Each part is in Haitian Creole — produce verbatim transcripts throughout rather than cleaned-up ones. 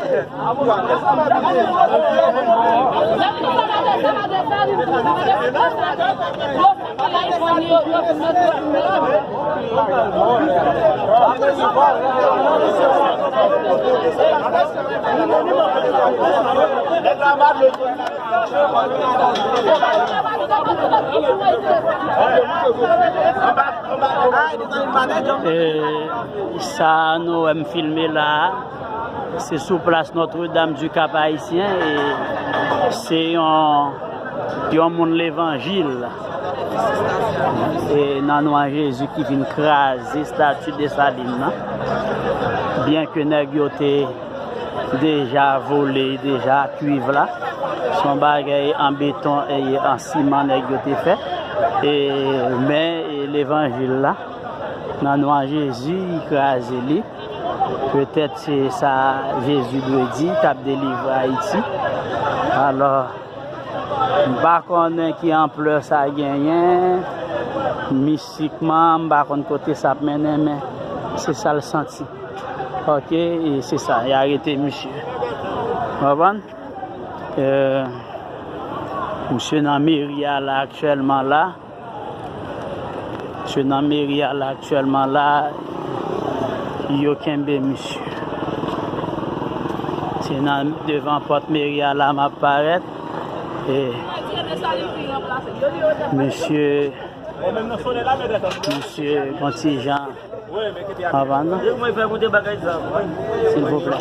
E sa nou wè m filme la a, se sou plas Notre-Dame du Cap Haïtien, e se yon, yon moun levanjil, e nan non a Jezi, ki vin kraze estati Desalin nan. Byen ke nèg yo te deja vole, deja kuiv la. Se yon bagay an beton e an siman nèg yo te fè. E, men, e, levanjil la, nan non a Jezi, li kraze li. Petèt se sa Jezi dwe di, k ap delivre Ayiti. Alò, m pa konnen ki anplè sa genyen, mistikman, m pa konn kote sa ap mennen, men se sa l santi. Ok, e se sa, y arete misye. Konprann? Euh, misye nan meri a la, aktyèlman la. Misye nan meri a la, aktyèlman la, yo kenbe misye. Se nan devan pòt meri a la m ap parèt. E misye, misye, yon ti jan. Papa, non. Silvouplè.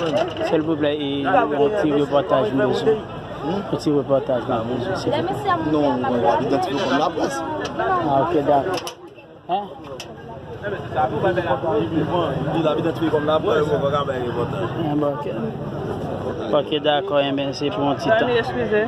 Silvouplè, e yon ti repòtaj m bezwen. Yon ti repòtaj m bezwen, silvouplè. Non, mwen pa idantifye kòm laprès. Ah, ok, dakò. Hein? Li la idantifye kòm laprès. Mwen pa ka bay repòtaj. Ah, bon, ok. Ok, dakò, enben, se pou yon ti tan. Eskize.